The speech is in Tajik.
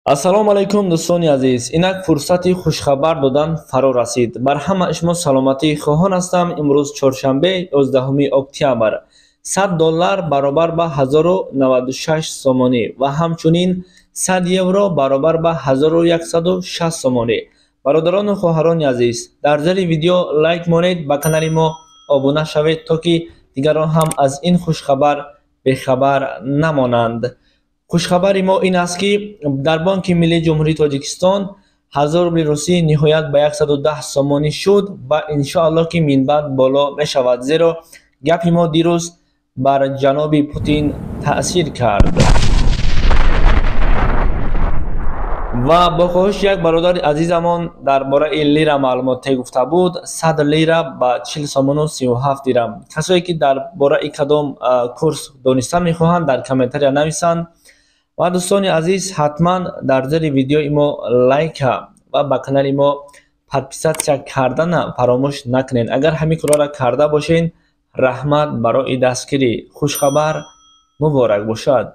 Ассалому алайкум, дӯстони азиз. Инак фурсати хушхабар додан фаро расид. Бар ҳама шумо саломатӣ хоҳон ҳастам. Имрӯз чоршанбе, 11 октябр. 100 доллар баробар ба 1096 сомонӣ ва ҳамчунин 100 евро баробар ба 1160 сомонӣ. Бародарону хоҳарони азиз, дар зери видео лайк монед, ба канали мо обуна шавед, то ки дигарон ҳам аз ин хушхабар бехабар намонанд. Хушхабари мо ин аст, ки дар Бонки Миллии Ҷумҳурии Тоҷикистон 1000 рубли русӣ ниҳоят ба 110 сомонӣ шуд ва иншоаллоҳ, ки минбаъд боло мешавад, зеро гапи мо дирӯз бар ҷаноби Путин таъсир кард. Ва бо хоҳиши як бародари азизамон дар бораи лира маълумоте гуфта буд, 100 лира ба 40 сомону 37 дирам. Касое ки дар бораи кадом курс донистан мехоҳанд, дар комментария нависанд. Ва дӯстони азиз, ҳатман дар зери видеои мо лайка ва ба канали мо подписатсия кардана фаромӯш накунед. Агар ҳамин корро карда бошед, раҳмат барои дастгирӣ. Хушхабар муборак бошад.